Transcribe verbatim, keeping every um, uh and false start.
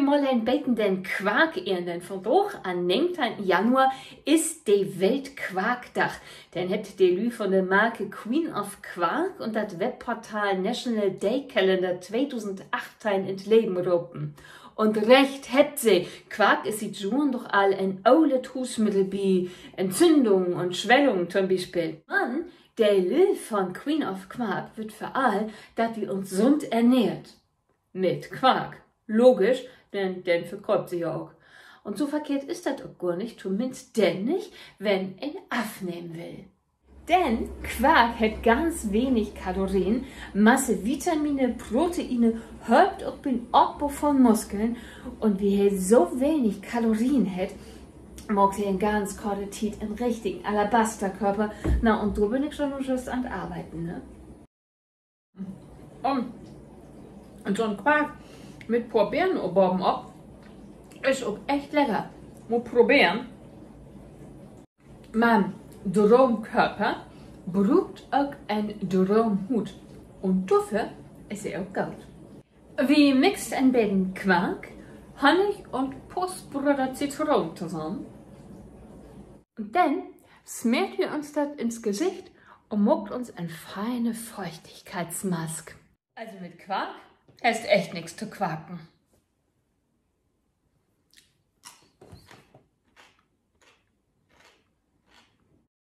Mal en beten den Quark ehren, denn vundaag, an'n negenteihnten Januar, is de Weltquarkdag. Den hebbt de Lüüd von de Marke Queen of Quark un dat Webportal National Day Calendar tweedusendachteihn in't Leven ropen. Un recht hebbt se. Quark is siet Johren doch al en olet Huusmiddel bi Entzündungen un Swellungen to'n Bispeel. Man de Lüüd von Queen of Quark wüllt vör all, dat wi uns sund ernehrt. Mit Quark. Logisch, denn den verkööpt se ja ok. Un so verkehrt is dat ok gor nich, tominnst denn nich, wenn een afnehmen will. Denn Quark hett ganz wenig Kalorien, Masse Vitamine, Proteine, helpt ok bi'n Opbo von Muskeln. Un wiel he so wenig Kalorien hett, maakt he in ganz korte Tiet en richtigen Alabasterkörper. Na, un dor bün ik schon nu jüst an't Arbeiden, ne? Un so'n Quark mit poor Beern baven op is ok echt lecker. Mutt proberen. Man Droomkörper bruukt ok en Droomhuut. Un dorför is se ok goot. Wi mixt en beten Quark, Honnig un Postbröder Zitroon tosamen. Un denn smeert wi uns dat in't Gesicht un maakt uns en feine Feuchtigkeitsmask. Also mit Quark hest echt nix to quarken.